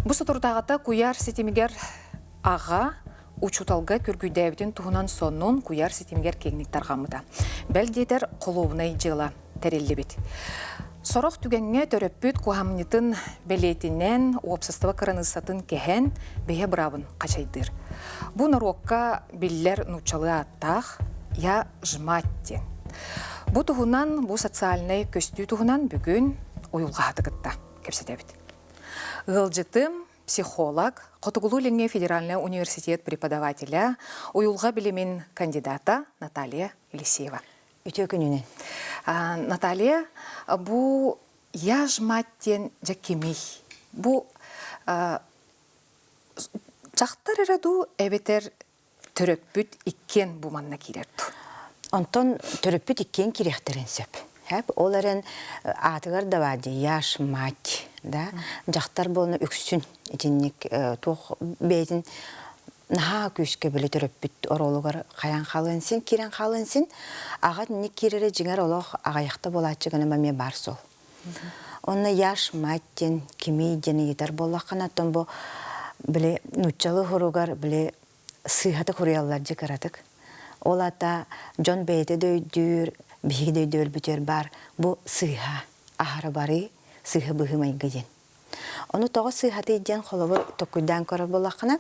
Бу соторутааҕыта куйаар ситимигэр аҕа учууталга күргүйдээбитин туһунан сонун куйаар ситимигэр киэҥник тарҕаммыта. Бэл диэтэр, холуобунай дьыала тэриллибит. Сорох түгэҥҥэ төрөппүт куһамньытын бэлиэтинэн уопсастыба кыраныыссатын кэһэн, бэйэ быраабын хачайдыыр. Бу норуокка биллэр нууччалыы ааттаах «Я жмать» диэн. Бу туһунан, бу социальнай көстүү туһунан бүгүн уйулҕаһаты кытта кэпсэтэбит. Ыалдьытым, психолог, Хотугулуу-Илиҥҥи федеральнай университет преподавателэ, уйулҕа билимин кандидата Наталья Елисеева. Үтүө күнүнэн. Наталья, бу «Я ж мать» диэн дьэ кимий? Бу дьахтар эрэ дуу эбэтэр төрөппүт иккиэн бу манна киирэр дуу? Онтон төрөппүт иккиэн киириэхтэрин сөп. Ол эрэн аатыгар да баар дии «Я ж мать», да? Дьахтар буолна үксүн итинник туох бэйэтин наһаа күүскэ били төрөппүт оруолугар хайан хаалыан син, киирэн хаалыан син. Аҕа итинник киирэрэ дьиҥэр олох аҕыйахта буолааччы гына эмиэ баар суол. Онно «Я ж мать» диэн кимий диэн ыйытар буоллаххына, оттон бу били нууччалыы хоругар били сыыһатык хуруйаллар дьи кыратык. Ол ата дьон бэйэтэ да өйдүүр, биһиги да өйдөбүлбүтүгэр баар бу сыыһа, аһара барыы, сыыһа быһыы-майгы диэн. Ону тоҕо сыыһатый диэн холобур токкуйдаан көрөр буоллаххына,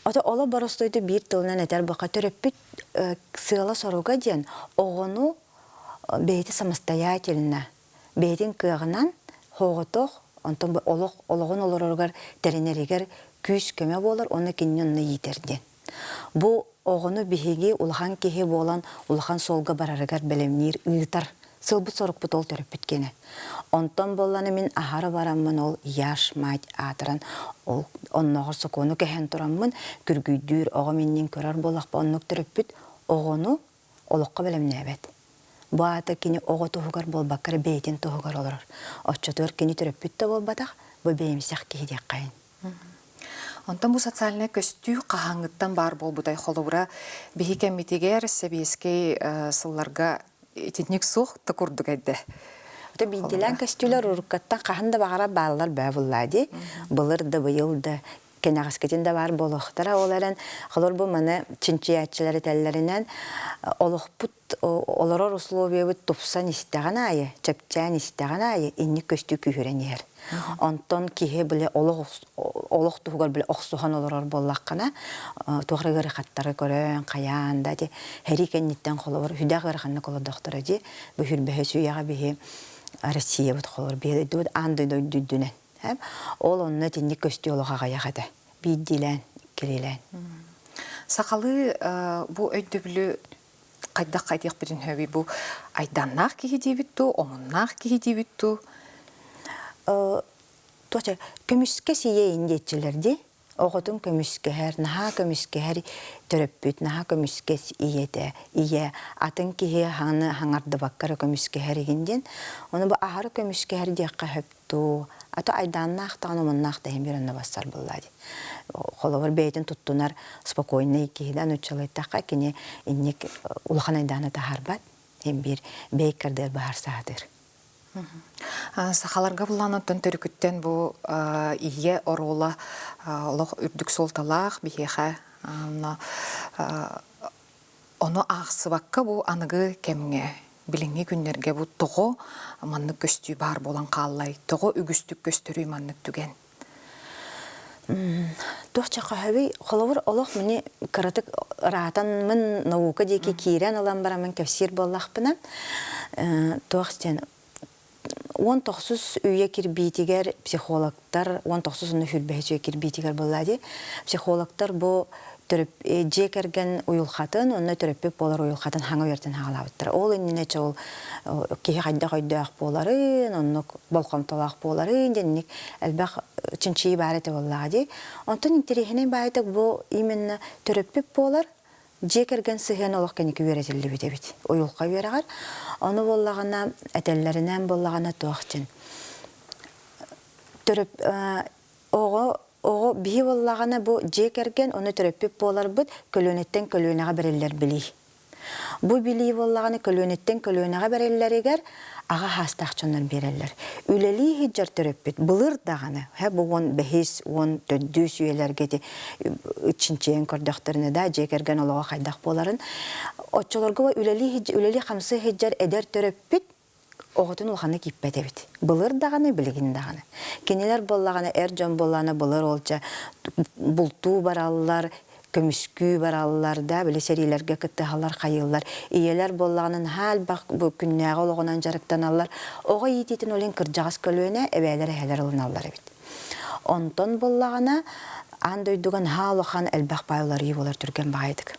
ото оло боростуойду биир тылынан этэр баха төрөппүт сыала-соруга диэн оҕону бэйэтэ самостоятельно, бэйэтин кыаҕынан хоҕотох, онтон олох олоҕун олороругар тэринэригэр күүс-көмө буолар уонна кинини онно иитэр диэн. Бу оҕону биһиги улахан киһи буолан улахан суолга барарыгар бэлэмниир ыытар сылбыт-сорукпут ол төрөппүт киэнэ. Онтон буоллана мин аһара бараммын ол яш мать аатыран ол оннооҕор сокуону кэһэн тураммын күргүйдүүр оҕом иннин көрөр буоллахпа оннук төрөппүт оҕону олоххо бэлэмнээбэт. Бу аата кини оҕо туһугар буолбакка эрэ бэйэтин туһугар олорор. Оччотугар кини төрөппүт да буолбатах, бу бэйэмсэх киһи диэххэйин. Онтон бу социальнай көстүү хаһааҥҥыттан баар буолбутай? Холобура, биһи кэммитигэр сэбиэскэй сылларга итинник суох да курдук эрдэ. Это биирдиилээн көстүүлэр уруккаттан хаһан да баҕарар бааллар бээ буллаа дии. Былыр да быйыл да кэнэҕэскитин да баар буолуохтара. Ол эрэн, холор бу маны чинчийээччилэр этэллэринэн, олохпут олорор условиябыт тупсан истэҕин аайы, чэпчээн истэҕин аайы инник көстүү күүһүрэн иһэр. Онтон киһи бile олох олох туһугар бile охсуһан олорор буоллаххына, туох эрэ ыарахаттары көрөн, хайаан да ити һэрии кэнниттэн холобур сүдээх ыараханнык олордохторо дии. Бу хүрбэһэ сүүйэҕэ биһи Россиябыт холобур биһи дойдубут аан дойду үрдүнэн. Ол онно итинник көстүү олох аҕыйах этэ. Биирдиилээн, иккилиилээн. Сахалыы бу өйдөбүлү хайдах хайдыахпытын сөбүй бу айдааннаах киһи диэбит дуу, омуннаах киһи диэбит дуу? Туоча көмүскэ сийэйин диэччилэр дии. Оҕотун көмүскэһэр, наһаа көмүскэһэр төрөппүт, наһаа көмүскэс ийэтэ, ийэ атын киһи хаҥаны хаҥардыбакка эрэ көмүскэһэр игин диэн. Ону бу аһары көмүскэһэр диэххэ сөп дуу, а то айдааннаах даҕаны омуннаах да иһин биир онно бассар буоллаа дии. Холобур бэйэтин туттунар спокойный киһи да нууччалыйтахха кини инник улахан айдааны таһаарбат, иһин биир бэйкардыар баһар саатыыр. Сахаларга буллаан төрүкүттэн бу ийэ оруола олох үрдүк суолталаах биһиэхэ ону аахсыбакка бу аныгы кэмҥэ билиҥҥи күннэргэ бу тоҕо маннык көстүү баар буолан хааллай тоҕо үгүстүк көстөрүй маннык түгэн Туох чахаһабый холобур олох мини кыратык ыраатанмын наука диэки киирэн ылан бараммын кэпсиир буоллахпына туох диэн 19 үйэ кирбиитигэр психологтар 19 уонна сүүрбэһис үйэ кирбиитигэр буоллаа дии психологтар бу дьиэ кэргэн уйулҕатын уонна төрөппүт буолар уйулҕатын хаҥа үөртэн хаалаабыттара. Ол иннинэ чэ ол киһи хайдах өйдөөх буоларын, оннук болҕомтолоох буоларын диэнник элбэх чинчийии баар этэ буоллаҕа дии. Онтон интэриэһинэй баайдык бу именно төрөппүт буолар дьиэ кэргэн сыһыан олох кэнники үөрэтиллибит эбит уйулҕа үөрэҕэр. Ону буоллаҕына этэллэринэн буоллаҕына туох дьин төрөп оҕо оҕо биһи буоллаҕына бу дьиэ кэргэн ону төрөппүт буоларбыт көлүөнэттэн көлүөнэҕэ бэриллэр билии. Бу билии буоллаҕына көлүөнэттэн көлүөнэҕэ бэриллэригэр Аҕа хаастаах дьоннор биэрэллэр. Үлэлии сылдьар төрөппүт былыр даҕаны, һэ бу уон бэһис, уон төрдүс үйэлэргэ ити чинчийэн көрдөхтөрүнэ да дьиэ кэргэн олоҕо хайдах буоларын оччолорго үлэлии үлэлии-хамсыы сылдьар эдэр төрөппүт оҕотун улаханнык ииппэт эбит. Былыр даҕаны, билигин даҕаны. Кинилэр буоллаҕына, эр дьон буоллаҕына былыр олча бултуу бараллар, көмүскүү бараллар да, били сэриилэргэ кыттыһаллар, хайыыллар. Ийэлэр буоллаҕына наһаа элбэх бу күннээҕи олоҕунан дьарыктаналлар. Оҕо иитиитин ол иһин кырдьаҕас көлүөнэ эбээлэр, эһэлэр ылыналлар эбит. Онтон буоллаҕына аан дойдуга наһаа улахан элбэх баай уларыйыы буолар түргэн баҕайытык.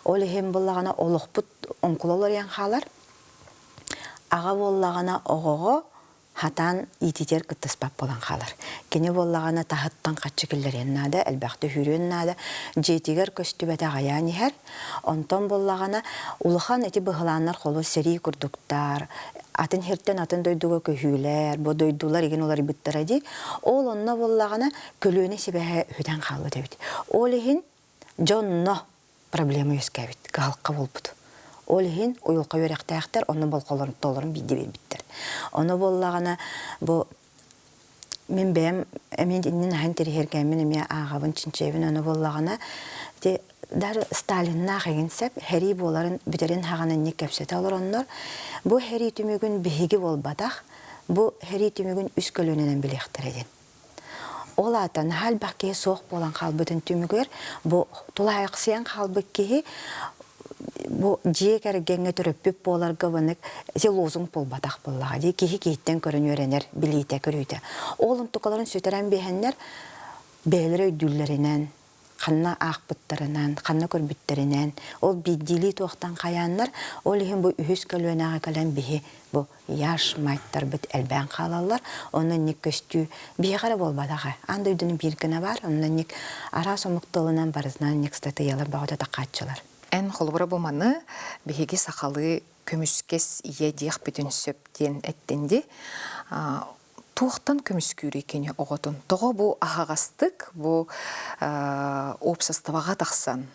Ол иһин буоллаҕына олохпут оҥкула уларыйан хаалар. Аҕа буоллаҕына оҕоҕо хатаан иититигэр кыттыспат буолан хаалар. Кини буоллаҕына таһыттан хаччы киллэриэн наада, элбэхтэ үүрүөн наада, дьиэтигэр көстүбэтэ аҕыйаан иһэр. Онтон буоллаҕына улахан ити быһылааннар холу сэрии курдуктар, атын сиртэн атын дойдуга көһүүлэр, бу дойдулар игин уларыйбыттара дии. Ол онно буоллаҕына көлүөнэ сибээһэ сүтэн хаалбыт эбит. Ол иһин дьонно проблема үөскээбит, кыһалҕа буолбут. Ол иһин уйулҕа үөрэхтээхтэр онно болҕолорун толорун биирдэ биэрбиттэр. Ону буоллаҕына бу мин бэйэм эмиэ иннин аһын тириһэргээммин эмиэ ааҕабын, чинчийэбин. Ону буоллаҕына ити даже Сталиннаах игин сөп һэрии буоларын бүтэрин хаҕана инник кэпсэтэ олороннор бу һэрии түмүгүн биһиги буолбатах, бу һэрии түмүгүн үс көлүөнэнэн билиэхтэрэ диэн. Ол аата наһаа элбэх киһи суох буолан хаалбытын түмүгэр бу тулаайахсыйан хаалбыт киһи бу дьиэ кэргэҥҥэ төрөппүт буоларга ванык ити лозунг буолбатах буоллаҕа дии киһи киһиттэн көрөн үөрэнэр билиитэ көрүүтэ ол онтукаларын сүтэрэн биһэннэр бэйэлэрэ өйдүүллэринэн ханна аахпыттарынан, ханна көрбүттэринэн, ол биирдиилии туохтан хайааннар, ол иһин бу үһүс көлүөнэҕэ кэлэн биһи бу яш майтарбыт элбээн хаалаллар, онно инник көстүү биһиэхэ эрэ буолбатах ээ. Аан дойдуну биир гына баар, онно инник араас омук тылынан барытынан инник ыстатыйалар бөҕөтө тахааччылар. Эн холобура бу маны биһиги сахалыы көмүскэс ийэ диэхпитин сөп диэн эттин дии. Туохтан көмүскүүрүй кини оҕотун? Тоҕо бу аһаҕастык, бу уопсастыбаҕа тахсан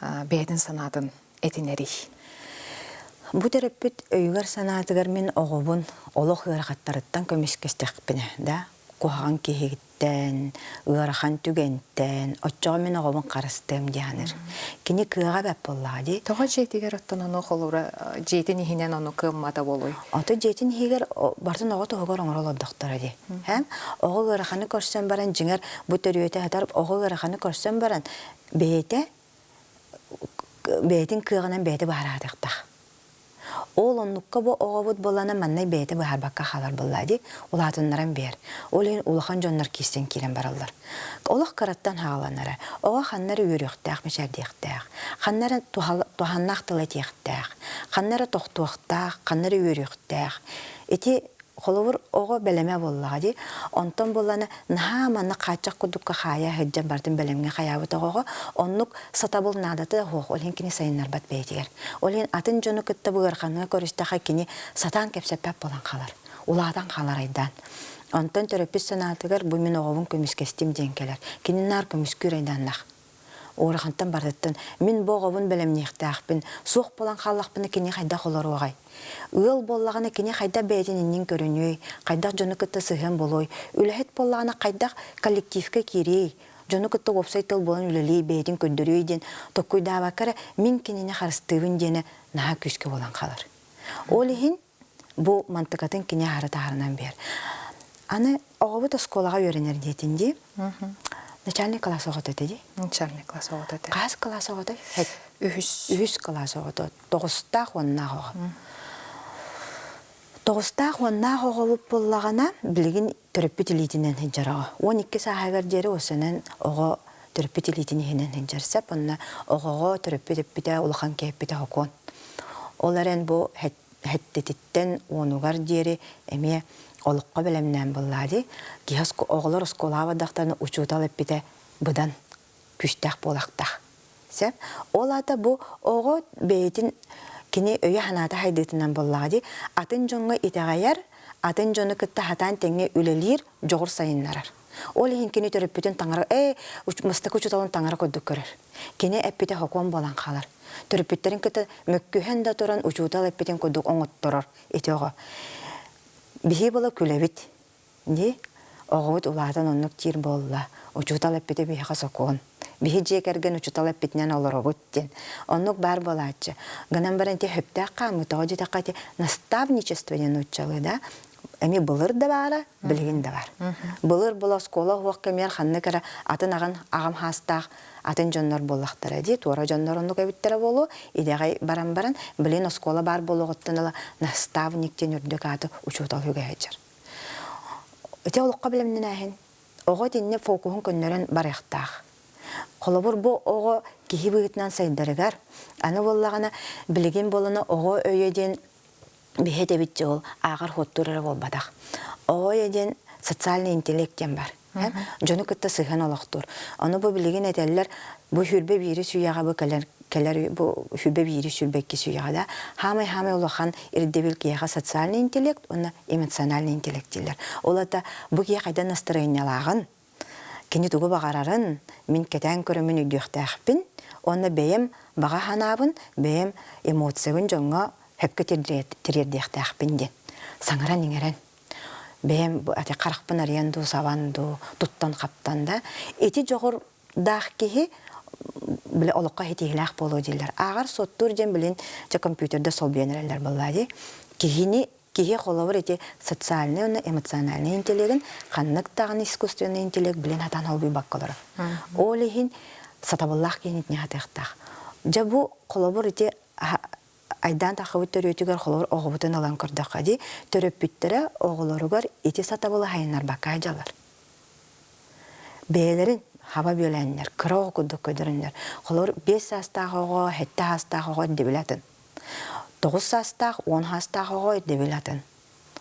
бэйэтин санаатын этинэрий? Бу төрөппүт өйүгэр-санаатыгар мин оҕобун олох ыарахаттарыттан көмүскэстэхпинэ да, куһаҕан киһигит түгэнтэн, ыарахан түгэнтэн, оччоҕо мин оҕобун харыстыам дии саныыр. Кини кыаҕа бэрт буоллаҕа дии. Тоҕо дьиэтигэр оттон ону холобура дьиэтин иһинэн ону кыаммата буолуой? Ото дьиэтин иһигэр бартын оҕо туһугар оҥоро олордохторо дии. Һэ? Оҕо ыараханы көрсөн баран дьиҥэр бу төрүөтэ сытар оҕо ыараханы көрсөн баран бэйэтэ бэйэтин кыаҕынан бэйэтэ быһаараатахтаах. Ол оннукка бу оҕобут буоллаҕына маннай бэйэтэ быһаарбакка хаалар буоллаа дии, улаатыннаран биэр. Ол иһин улахан дьоннор киирсэн киирэн бараллар. Олох кыраттан хааланара. Оҕо ханна эрэ үөрүөхтээх, мичээрдиэхтээх. Ханна эрэ туһаннаах тыл этиэхтээх. Ханна эрэ тохтуохтаах, ханна эрэ үөрүөхтээх. Ити Холобур, оҕо бэлэмэ буоллаҕа дии. Онтон буоллаҕына, наһаа маннык хааччах курдукка хаайа сылдьан бардым бэлэмҥэ хайаабыт оҕоҕо оннук сатабыл наадата да суох, ол иһин кини сайыннарбат бэйэтигэр. Ол иһин атын дьону кытта бу ыарахаҥҥа көрүстэххэ кини сатаан кэпсэппэт буолан хаалар, улаатан хаалар айдаан. Онтон төрөппүт санаатыгар бу мин оҕобун көмүскэстим диэн кэлэр. Кини наар көмүскүүр айдааннаах. Ыарахантан барытыттан мин бу оҕобун бэлэмниэхтээхпин, суох буолан хааллахпына кини хайдах олоруоҕай? Ыал буоллаҕына кини хайдах бэйэтин иннин көрүнүөй, хайдах дьону кытта сыһыан буолуой, үлэһит буоллаҕына хайдах коллективка киириэй, дьону кытта уопсай тыл буолан үлэлиэй, бэйэтин көрдөрүөй диэн толкуйдаабакка эрэ мин кинини харыстыыбын диэнэ наһаа күүскэ буолан хаалар. Ол иһин бу мантыкатын кини аһары таһаарынан биэр. Аны оҕобут оскуолаҕа үөрэнэр диэтин дии. Начальный класс оҕото этэ дии. Начальный класс оҕото этэ. Хас класс оҕото? Үһүс. Үһүс класс оҕото. Тоҕустаах уоннаах оҕо. Тоҕустаах уоннаах оҕобут буоллаҕына, билигин төрөппүт илиитинэн сылдьар оҕо. 12 сааһыгар диэри осонон оҕо төрөппүт илиитин иһинэн сылдьар сөп. Онно оҕоҕо төрөппүт эппитэ, улахан киһи эппитэ сокуон. Ол эрэн бу сэттэтиттэн уонугар диэри эмиэ олоххо бэлэмнээн буоллаа дии. Киһи оҕолор оскуолаҕа бардахтарына учуутал эппитэ быдан күүстээх буолахтаах. Сөп. Ол аата бу оҕо бэйэтин кини өйө-санаата сайдыытынан буоллаҕа дии. Атын дьоҥҥо итэҕэйэр, атын дьону кытта сатаан тэҥҥэ үлэлиир дьоҕур сайыннарар. Ол иһин кини төрөппүтүн таҥара ээ бастакы учууталын таҥара курдук көрөр. Кини эппитэ сокуон буолан хаалар. Төрөппүттэрин кытта мөккүһэн да туран учуутал эппитин курдук оҥотторор ити оҕо. Биһи була күлэбит. Дии, оҕобут улаатан оннук диир буолла. Учуутал эппитэ биһиэхэ сокуон. Биһи дьиэ кэргэн учуутал эппитинэн олоробут диэн. Оннук баар буолааччы. Гынан баран ити сөптөөх хаамыы тоҕо диэтэххэ ити наставничество диэн нууччалыы да эмиэ былыр да баара, билигин да баар. Былыр була оскуола уһуох кэмигэр ханнык эрэ атын аҕын аҕам хаастаах атын дьоннор буоллахтара дии, туора дьоннор оннук эбиттэрэ буолуо, идэҕэй баран баран, билигин оскуола баар буолуоҕуттан ыла наставник диэн үрдүк ааты учуутал үгэһэ Ити олоххо бэлэмнэнээһин оҕо итиннэ фокуһун көннөрөн барыахтаах. Холобур, бу оҕо киһи быһыытынан сайдарыгар, аны буоллаҕына, билигин буолана оҕо өйө диэн биһи этэбит дьэ ол ааҕар хуоттуур эрэ буолбатах. Оҕо өйө диэн социальный интеллект диэн бар. Дьону кытта сыһыан олохтуур. Ону бу билигин этэллэр, бу сүүрбэ биирис үйэҕэ бу кэлэр кэлэр бу сүүрбэ биирис сүүрбэ иккис үйэҕэ да хаамай хаамай улахан ирдэбил киһиэхэ социальный интеллект уонна эмоциональный интеллект дииллэр. Ол ата бу киһи хайдах настарыанньалааҕын, кини тугу баҕарарын мин кэтээн көрөммүн өйдүөхтээхпин уонна бэйэм баҕа санаабын, бэйэм эмоциябын дьоҥҥо сөпкө тириэрдиэхтээхпин диэн саҥаран-иҥэрэн бэйэм ати харахпын арыйан дуу, сабан дуу, туттан-хаптан да ити дьоҕурдаах киһи бile олоххо ситиһиилээх буолуо дииллэр. Ааҕар суоттуур диэн билин дьэ компьютерда солбуйан эрэллэр буоллаа дии. Киһини киһи холобур ити социальный уонна эмоциональный интеллегин ханнык даҕаны искусственный интеллект билин сатаан холбуйбакка олорор. Ол иһин сатабыллаах киһини итини хатыахтаах. Дьэ бу холобур ити айдаан таххыбыт төрүөтүгэр холобур оҕобутун ылан көрдөххө дии, төрөппүттэрэ оҕолоругар ити сатабылы хайыннарбакка дьалар. Бэйэлэрин хаба бүөлээннэр, кыра оҕо курдук көрдөрөннөр. Холобур, 5 саастаах оҕо, 7 саастаах оҕо ирдэбил атын. 9 саастаах, 10 саастаах оҕо ирдэбил атын.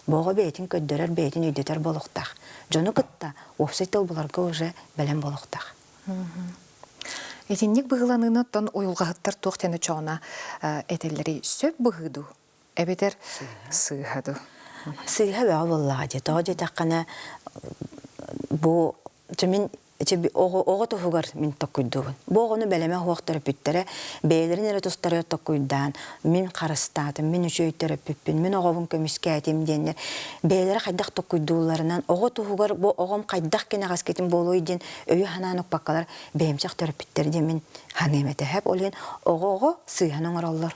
Бу оҕо бэйэтин көрдөрөр, бэйэтин өйдөтөр буолуохтаах. Дьону кытта уопсай тыл буларга уже бэлэм буолуохтаах. Итинник быһыыланыыны оттон уйулҕаһыттар туох диэн оччоҕуна этэллэрий? Сөп быһыы дуу? Эбэтэр сыыһа дуу? Сыыһа бөҕө буоллаҕа дии. Тоҕо диэтэххинэ, бу мин оҕо туһугар мин токкуйдуубун. Бу оҕону бэлэмэ суох төрөппүттэрэ бэйэлэрин эрэ тустарыгар токкуйдаан, мин харыстаатым, мин үчүгэй төрөппүппүн, мин оҕобун көмүскээтим диэннэр бэйэлэрэ хайдах токкуйдуулларынан оҕо туһугар бу оҕом хайдах кэнэҕэскитин буолуой диэн өйү-санааны укпаккалар бэйэмсэх төрөппүттэр диэн мин саныам этэ. Һэп ол иһин оҕо-оҕо сыыһан оҥороллор.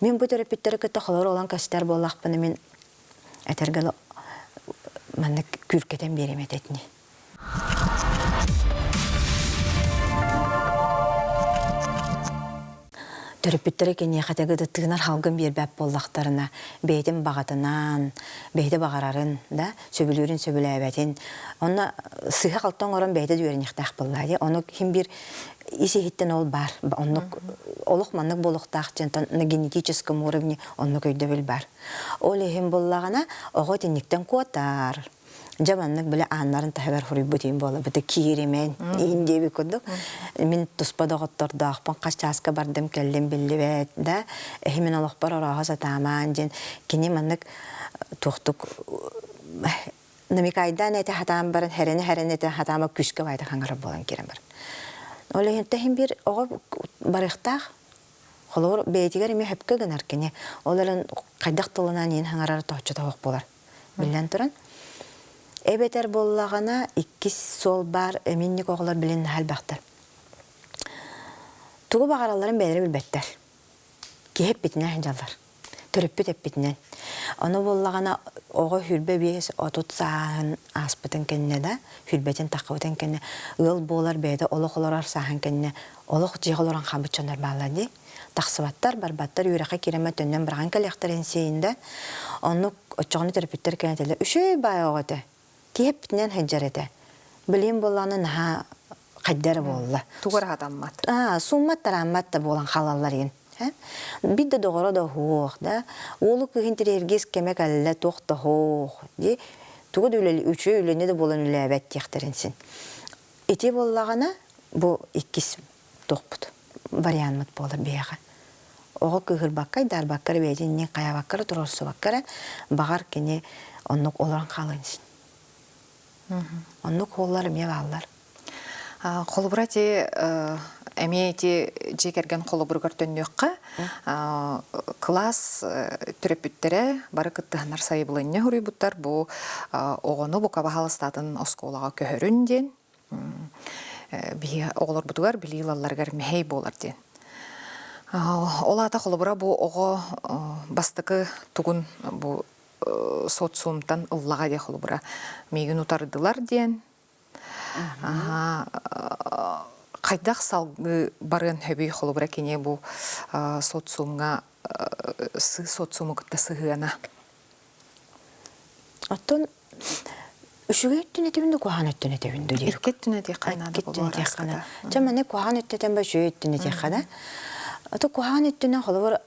Мин бу төрөппүттэри кытта холобур олон көстөр буоллахпына мин этэргэ маннык күүркэтэн биэриэм этэ итини. Төрөппүттэрэ киниэхэ тыгыды тыынар халгын биэрбэт буоллахтарына, бэйэтин баҕатынан, бэйэтэ баҕарарын, да, сөбүлүүрүн сөбүлээбэтин, онно сыыһа-халты оҥорон бэйэтэ да үөрэниэхтээх буоллаа дии. Ону ким биир ис-иһиттэн ол баар. Оннук олох маннык буолуохтаах диэн на генетическом уровне оннук өйдөбүл баар. Ол иһин буллаҕына, оҕо итинниктэн куотар. Дьэ маннык били ааннарын таһыгар хуруйбут иин буолабыта кииримэн иин диэбит курдук мин туспа доҕоттордоохпун хас чааска бардым кэллим биллибэт да эһи мин олохпор орооһо сатаамаан диэн кини маннык туохтук намекайдаан этэ хатаан баран хэрэнэ хэрэнэ этэ хатаама күүскэ баайда хаҥарар буолан киирэн бар ол иһин тэһин биир оҕо барыахтаах холобур бэйэтигэр эмиэ хөпкө гынар кини ол эрэн хайдах тылынан иин хаҥарар тоһоччу тоһох буолар Биллэн туран, эбэтэр буоллаҕына иккис суол баар эминньик оҕолор билин наһаа элбэхтэр. Тугу баҕаралларын бэйэлэрэ билбэттэр. Киһи эппитинэн сылдьаллар. Төрөппүт эппитинэн. Ону буоллаҕына оҕо 25-30 сааһын ааспытын кэннэ да, сүүрбэтин таххыбытын кэннэ ыал буолар бэйэтэ олох олорор сааһын кэннэ олох дьиэҕэ олорон хаалбыт дьоннор бааллар дии. Тахсыбаттар, барбаттар, үөрэххэ киирэммэ төннөн быраҕан кэлиэхтэрин сиэйин да. Оннук оччоҕуна төрөппүттэр кэлэн этэллэр, үчүгэй баай оҕо этэ, киһи эппитинэн сылдьар этэ. Билигин буоллаҕына наһаа хайда эрэ буолла. Тугу эрэ хатаммат. Аа, сууммат-тарааммат да буолан хаалаллар игин. Биир да доҕоро да суох да. Уолу кыыһын тириэргиз кэмэ кэллэ туох да суох дии. Тугу да үлэли үчүгэй үлэни да буолан үлээбэт диэхтэрин син. Ити буоллаҕына бу иккис туохпут вариаммыт буолар биһиэхэ. Оҕо кыыһырбакка, айдаарбакка эрэ бэйэтин иннин хайаабакка эрэ туруорсубакка эрэ баҕар кини оннук олорон хаалыан син. Оннук уоллар эмиэ бааллар. Холобура ити эмиэ ити дьиэ кэргэн холобуругар төннүөххэ кылаас төрөппүттэрэ бары кыттыһаннар сайабылыанньа суруйбуттар бу оҕону бука баһаалыстаатын оскуолаҕа көһөрүн диэн биһи оҕолорбутугар билии ылалларыгар мэһэй буолар диэн. Ол аата холобура бу оҕо бастакы тугун бу социумтан ыллаҕа диэ холобура миигин утардылар диэн хайдах салгыы барыан сөбүй холобура кини бу социумҥа социуму кытта сыһыана Оттон үчүгэй өттүн этэбин да куһаҕан өттүн этэбин дуу диир. Икки өттүн этиэххэ наада буолуо Чэ маны куһаҕан өттүтэн ба үчүгэй өттүн этиэххэ да. Ото куһаҕан өттүнэн холобур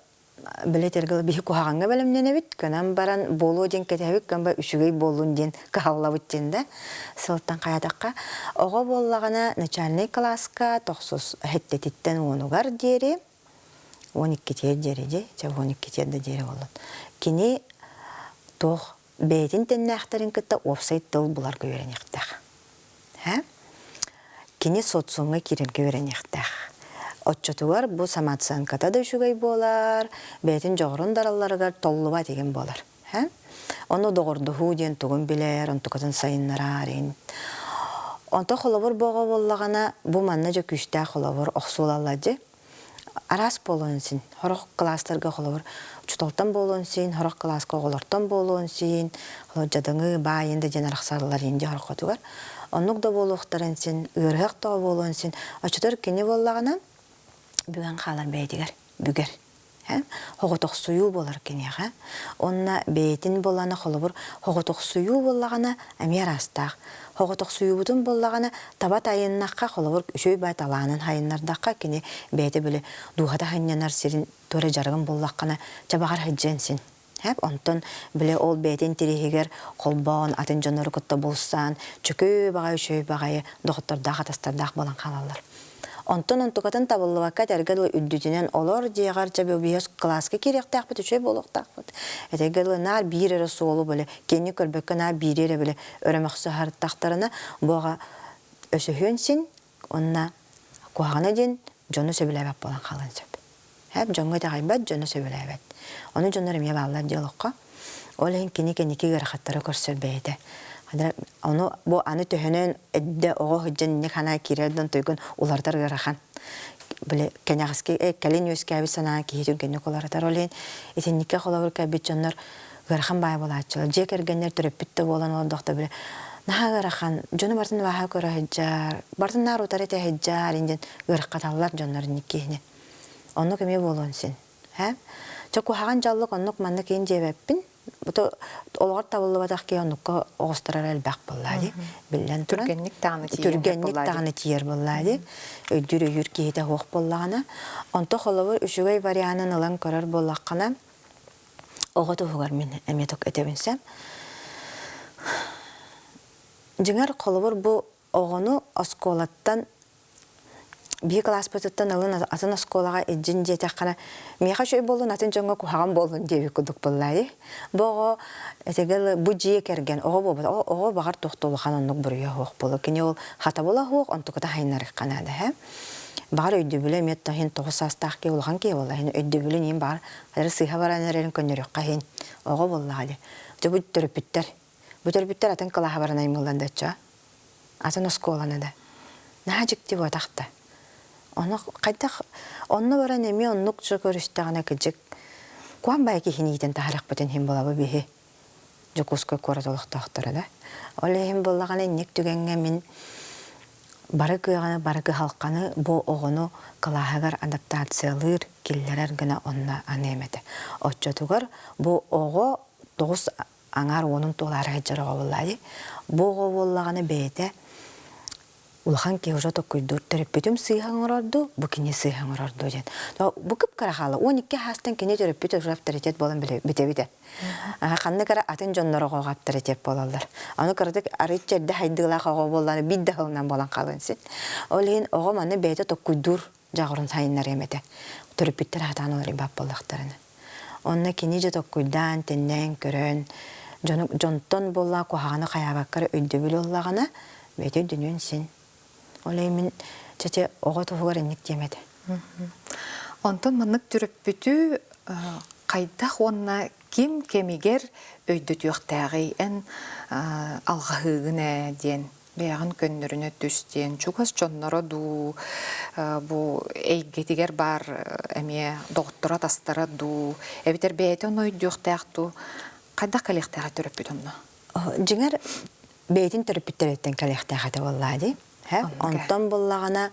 били этэргэ биһи куһаҕаҥҥа бэлэмнэнэбит, көнөн баран буолуо диэн кэтэһэбит, көн ба үчүгэй буоллун диэн кыһаллабыт диэн да сылтан хайатахха оҕо буоллаҕына начальнай кылааска тохсус сэттэтиттэн уонугар диэри 12-тиэр диэри дии, чэ 12-тиэр да диэри буоллун. Кини туох бэйэтин тэннээхтэрин кытта уопсай тыл буларга үөрэниэхтээх. Һэ? Кини социумҥа киирэргэ үөрэниэхтээх. Оччотугар бу самооценката да үчүгэй буолар, бэйэтин дьоҕурун даралларыгар толлубат игин буолар. Һэ? Ону доҕордоһуу диэн тугун билэр, онтукатын сайыннараар иһин. Онто холобур боҕо буоллаҕына, бу манна дьэ күүстээх холобур охсуулалла дьи. Араас буолуон син. Сорох кылаастарга холобур учууталтан буолуон син, сорох кылааска оҕолортон буолуон син, дьадаҥы, баайын да диэн арахсаллар иин дьэ сороххотугар. Оннук да буолуохтарын син, ыарыһах да буолуон син. Оччотугар кини буоллаҕына бүгэн хаалар бэйэтигэр, бүгэр. Хоҕотохсуйуу буолар киниэхэ. Уонна бэйэтин буоллаҕына, холобур, хоҕотохсуйуу буоллаҕына эмиэ араастаах. Хоҕотохсуйуубутун буоллаҕына, таба тайыннахха, холобур, үчүгэй баай талаанын хайыннардахха, кини бэйэтэ били дууһата сынньанар сирин туора дьарыгын буллаххына, чэ баҕар сылдьыан син. Хэп, онтон били ол бэйэтин тириһигэр холбоон, атын дьоннору кытта булсан, чөкөө баҕайы үчүгэй баҕайы доҕоттордоох атастардаах буолан хаалаллар. Онтон онтукатын табыллыбакка этэргэ дылы үрдүтүнэн олор дьиэҕэр дьэ биэс кылааска киириэхтээхпит үчүгэй буолуохтаахпыт. Этэргэ дылы наар биир эрэ суолу били киэҥник көрбөккө наар биири эрэ били өрө мөхсө сырыттахтарына буоҕа өсөһүөн син уонна куһаҕана диэн дьону сөбүлээбэт буолан хаалыан сөп. Һэп дьоҥҥо итэҕэйбэт, дьону сөбүлээбэт. Ону дьоннор эмиэ бааллар дии олоххо. Ол иһин кини кэнники ыарахаттары көрсөр бэйэтэ. Ону бу аны төһөнөн эрдэ оҕо сылдьан инник санаа киирэр да туйгун уларытар ыарахан. Били кэнэҕэски кэлин үөскээбит санаа киһи түргэнник уларытар. Ол иһин итинниккэ холобур кэлбит дьоннор ыарахан баай буолааччылар. Дьиэ кэргэннэр төрөппүт да буолан олордохто били наһаа ыарахан, дьону барытын бааһа көрө сылдьар, барытын наар утары этэ сылдьар диэн ыарахаталлар дьоннор инник киһини. Оннук эмиэ буолуон син. Һэ? Чэ куһаҕан дьаллык оннук маннык иин диэбэппин. Бу олоҕор табыллыбатах киһи оннукка оҕустарара элбэх буоллаа дии. Биллэн туран. Түргэнник даҕаны тиийэр Түргэнник даҕаны тиийэр буоллаа дии. Өйдүүр өйүүр киһитэ суох буоллаҕына. Онто холобур үчүгэй варианын ылан көрөр буоллаххына, оҕо туһугар мин эмиэ ток этэбин сөп. Дьиҥэр холобур бу оҕону оскуолаттан биһи кылааспытыттан ылын атын оскуолаҕа илдьин диэтэххинэ миэхэ үчүгэй буоллун атын дьоҥҥо куһаҕан буоллун диэбит курдук буоллаа бу оҕо этигэл бу дьиэ кэргэн оҕо буолбат оҕо баҕар туох да улахан оннук буруйа суох буолуо кини ол хатабыла суох онтуката хайыннарыахха наада һэ баҕар өйдөбүлэ эмиэ иһин 9 саастаах киһи улахан киһи буолла иһин өйдөбүлүн иһин баҕар эрэ сыыһа баран эрэрин көннөрүөххэ иһин оҕо буоллаҕа дии дьэ бу төрөппүттэр бу төрөппүттэр атын кылааһа баран аймыыллан да оччо атын оскуоланы да наһаа дьикти буотах да ону хайдах онно баран эмиэ оннук дьэ көрүстэҕинэ кыдьык куан баай киһини иитэн таһаарыахпытын иһин буолабы биһи Дьокуускай куорат олохтоохторо да ол иһин буоллаҕына инник түгэҥҥэ мин бары кыаҕаны бары кыһалҕаны бу оҕону кылааһыгар адаптациялыыр киллэрэр гына онно аныам этэ оччотугар бу оҕо 9 аҥаар уонун туолаары сылдьар оҕо буоллаа дии. Бу оҕо буоллаҕына бэйэтэ улахан киһи уже токкуйдуур төрөппүтүм сыыһа оҥорор дуу, бу кини сыыһа оҥорор дуу диэн. Бу кып-кыра хаала. 12 саастан кини төрөппүт уже авторитет буолан бүтэбитэ. Ханнык эрэ атын дьоннор оҕоҕо авторитет буолаллар. Аны кыратык арыычча эрдэ хайдыылаах оҕо буоллаҕына биир да сылынан буолан хаалыан син. Ол иһин оҕо маны бэйэтэ токкуйдуур дьаҕырын сайыннарыам этэ. Төрөппүттэр сатаан олорбат буоллахтарына. Онно кини дьэ токкуйдаан, тэннээн көрөн, Дьону дьонтон буолла куһаҕаны хайаабакка эрэ өйдөбүл ыллаҕына, бэйэтэ өйдөнүөн син. Ол иһин мин чэ оҕо туһугар инник диэм этэ. Онтон маннык төрөппүтү хайдах уонна ким кэмигэр өйдөтүөхтээҕий эн алҕаһыыгын ээ диэн бэйэҕин көннөрүнэ түс диэн чугас дьонноро дуу бу эйгэтигэр баар эмиэ доҕотторо-атастара дуу эбэтэр бэйэтэ ону өйдүөхтээх дуу хайдах кэлиэхтээҕий төрөппүт онно? Дьиҥэр бэйэтин төрөппүттэриттэн кэлиэхтээх этэ буоллаа дии. Онтон буллаҕына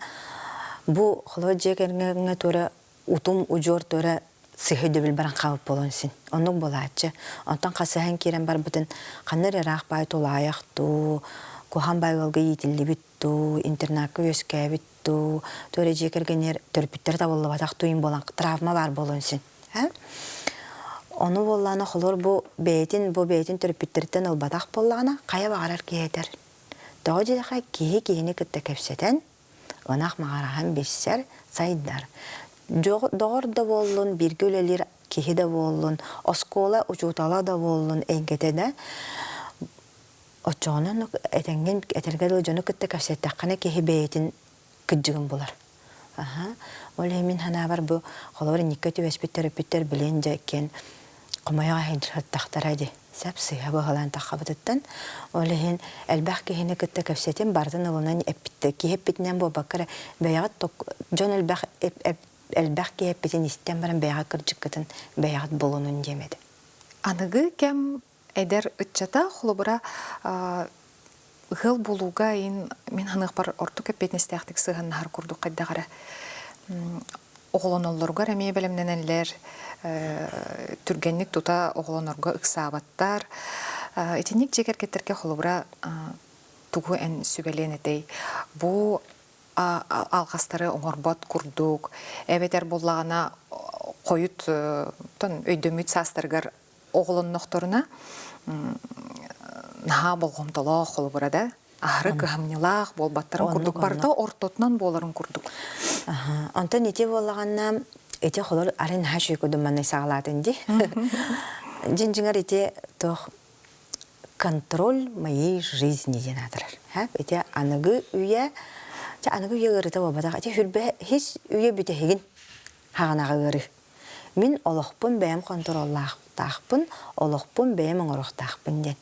бу холобур дьиэ кэргэҥҥэ туора утум удьуор туора сыһы өйдөбүл баран хаалбыт буолуон син. Оннук буолааччы. Онтон хасыһан киирэн барбытын ханна эрэ ыраах баай тулаайах дуу, куһаҕан баай ыалга иитиллибит дуу, интернакка үөскээбит дуу, туора дьиэ кэргэнигэр төрөппүттэрэ табыллыбатах дуу буолан травма баар буолуон син. Ону буоллаҕына холобур бу бэйэтин бу бэйэтин төрөппүттэриттэн ылбатах буоллаҕына хайа баҕарар киһи этэр. Тоҕо диэтэххэ киһи киһини кытта кэпсэтэн, ынах маҕараһын билсэр, сайдар. Доҕор да буоллун, бииргэ үлэлиир киһи да буоллун, оскуола учуутала да буоллун эйгэтэ да оччоҕуна этэҥҥин этэргэ дылы дьону кытта кэпсэттэххинэ киһи бэйэтин кыдьыгын булар. Аха. Ол иһин мин санаабар бу холобур инникки түбэспит төрөппүттэр билэн дьэ иккиэн хомойо сырыттахтара дии. Сөп сыыһа быһалаан таххабытыттан. Ол иһин элбэх киһини кытта кэпсэтин барытын ылынан эппиттэр. Киһи эппитинэн буолбакка эрэ бэйэҕит дьон элбэх элбэх киһи эппитин истэн баран бэйэҕит кырдьыккытын бэйэҕит булунун диэм этэ. Аныгы кэм эдэр ыччата холобура ыал буолууга ин мин ханыахпар ордук эппиэтинэстээхтик сыһыаннаһар курдук хайдах эрэ оҕолоноллоругар эмиэ бэлэмнэнэллэр түргэнник тута оҕолонорго ыксаабаттар итинник дьиэ кэргэттэргэ холобура тугу эн сүбэлиэн этэй бу алҕастары оҥорбот курдук эбэтэр буоллаҕына хойут өйдөммүт саастарыгар оҕолоннохторуна наһаа болҕомтолоох холобура да аһары кыһамньылаах буолбаттарын курдук барыта ортотунан буоларын курдук. Онтон ити буоллаҕына ити холор арын наһаа үчүгэй курдук манна саҕалаатын дии. Дьин-дьиҥэр ити туох контроль моей жизни диэн аатырар. Ити аныгы үйэ аныгы үйэ ыарыыта буолбатах. Ити хүрбэ хис үйэ бүтэһигин хаҕанаҕы ыарыы. Мин олохпун бэйэм хонтуруоллаахтаахпын, олохпун бэйэм оҥоруохтаахпын диэн.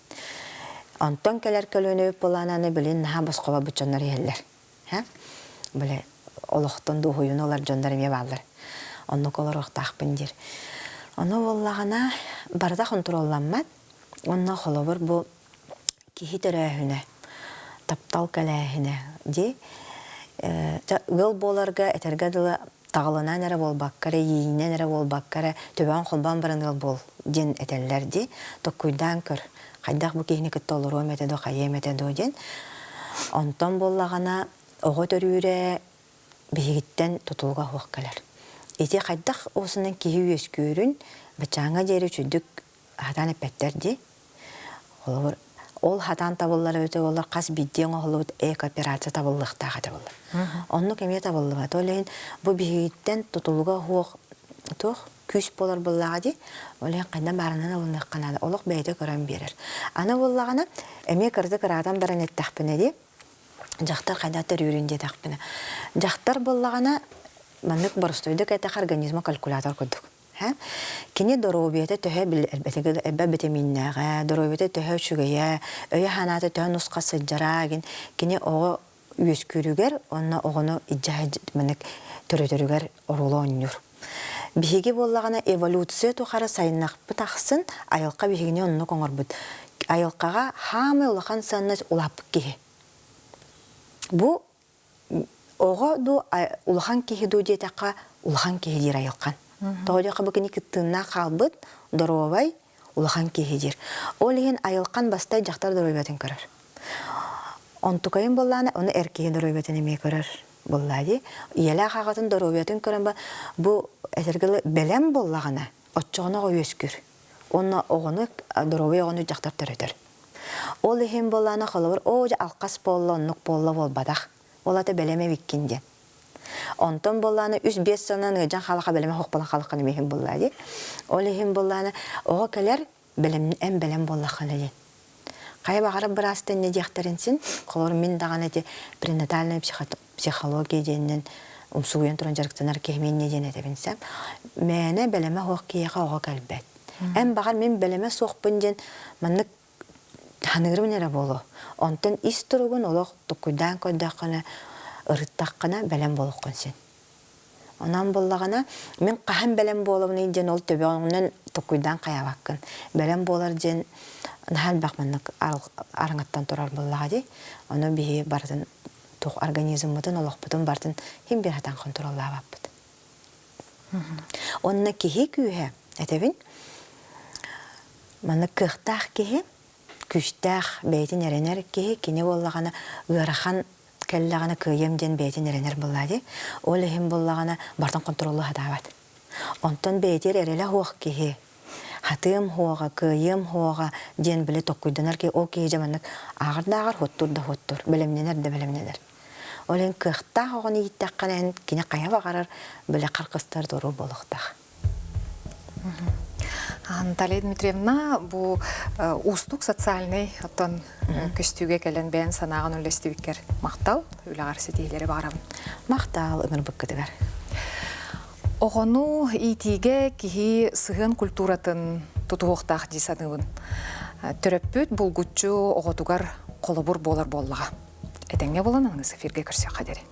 Онтон кэлэр көлүөнэбит былаананы билин наһаа босхолорбут дьоннор иһэллэр. Били олохтон дуоһуйууну ылар дьоннор эмиэ бааллар. Оннук олоруохтаахпын диир. Ону буоллаҕына барыта хонтуруолламмат. Уонна холобур бу киһи төрөөһүнэ, таптал кэлээһинэ дии. Ыал буоларга этэргэ дылы таҕылынан эрэ буолбакка эрэ, иинэн эрэ буолбакка эрэ төбөҕүн холбоон баран ыал буол диэн этэллэр дии. Токкуйдаан көр, хайдах бу киһини кытта олоруом этэ дуо, хайыам этэ дуо диэн. Онтон буоллаҕына оҕо төрүүрэ биһигиттэн тутулуга суох кэлэр. Ити хайдах уусунан киһи үөскүүрүн баччааҥҥа диэри үчүгдүк хатаан эппэттэр дии. Холобур, ол хатаан табыллар эбитэ буоллар хас биирдии оҥоһуллубут эко-операция табыллыахтаах этэ буоллар. Оннук эмиэ табыллыбат. Ол иһин бу биһигиттэн тутулуга суох туох күүс буолар буоллаҕа дии. Ол иһин ханна баарынан ылыныахха наада. Олох бэйэтэ көрөн биэрэр. Аны буоллаҕына, эмиэ кырдьык ыраатан баран эттэхпинэ дии, дьахтар хайдах төрүүрүн диэтэхпинэ. Дьахтар буоллаҕына, маннык боростуойдук этэх организма калькулятор курдук. Кини доруобуйата төһө элбэх битэмииннээҕэ, доруобуйата төһө үчүгэйэ, өйө-санаата төһө нусха сылдьара гин кини оҕо үөскүүрүгэр уонна оҕону илдьэ маннык төрөтөрүгэр оруолу оонньуур. Биһиги буоллаҕына эволюция тухары сайыннахпыт ахсын айылҕа биһигини оннук оҥорбут. Айылҕаҕа хаамай улахан сыаннас улааппыт киһи. Бу Оҕо дуу, улахан киһи дуу диэтэххэ, улахан киһи диир айылхан. Тоҕо диэххэ бу кини кыттыыннаах хаалбыт, доруобай, улахан киһи диир. Ол иһин айылхан бастай дьахтар доруобуйатын көрөр. Онтукайын буоллаана, ону эр киһи доруобуйатын эмиэ көрөр буоллаа дии. Ийэлээх аҕатын доруобуйатын көрөн бу этэргэ бэлэм буоллаҕына, оччоҕуна оҕо үөскүүр. Уонна оҕону, доруобуй оҕону дьахтар төрөтөр. Ол иһин буоллаана холобур, оо дьэ алхас буолла, оннук буолла буолбатах. Ол ата бэлэм эбиккин диэн. Онтон буоллаана үс-биэс сылынан ыалдьан халаха бэлэмэ хохпалан халаххын иһин буоллаа дии. Ол иһин буоллаана оҕо кэлэр. Бэлэм, эн бэлэм буоллаххына диэн. Хайа баҕарар быраастан инньэ диэхтэрин син, холобур мин даҕаны ити пренатальная психология диэнинэн умсугуйан туран дьарыктанар киһи инньэ диэн этэбин сөп. Мээнэ бэлэмэ суох киһиэхэ оҕо кэлбэт. Эн баҕар мин бэлэмэ суохпун диэн маннык ханыырым эрэ буолуо. Онтон ис туругун олох токкуйдаан көрдөххүнэ, ырыттаххына бэлэм буолуоххун син. Онон буоллаҕына, мин хаһан бэлэм буолабыный диэн ол төбөҕүнэн токкуйдаан хайаабаккын. Бэлэм буолар диэн наһаа элбэх маннык араҥаттан турар буоллаҕа дии. Ону биһи барытын туох организммытын, олохпутун барытын син биир сатаан хонтуруоллаабаппыт. Онно киһи күүһэ, этэбин, маннык кыахтаах киһи, күүстээх бэйэтин эрэнэр киһи, кини буоллаҕына ыарахан кэллэҕинэ кыайыам диэн бэйэтин эрэнэр буоллаа дии. Ол иһин буоллаҕына бартан хонтуруоллуу сатаабат. Онтон бэйэтигэр эрэлэ суох киһи хатыам суоҕа, кыайыам суоҕа диэн били токкуйданар киһи ол киһи дьэ маннык ааҕар да ааҕар, хуоттуур да хуоттуур, бэлэмнэнэр да бэлэмнэнэр. Ол иһин кыахтаах оҕону ииттэххинэ эн кини хайа баҕарар били харгыстар туоруур буолуохтаах. Наталья Дмитриевна, бу уустук социальнай оттон көстүүгэ кэлэн бэйэн санааҕын үллэстибиккэр махтал, үлэҕэр ситиһиилэри баҕарабын. Махтал ыҥырбыккытыгар. Оҕону иитиигэ киһи сыһыан культуратын тутуһуохтаах дии саныыбын. Төрөппүт булгуччу оҕотугар холобур буолар буоллаҕа. Этэҥҥэ буолан аныгыс эфиргэ көрсүөххэ диэри.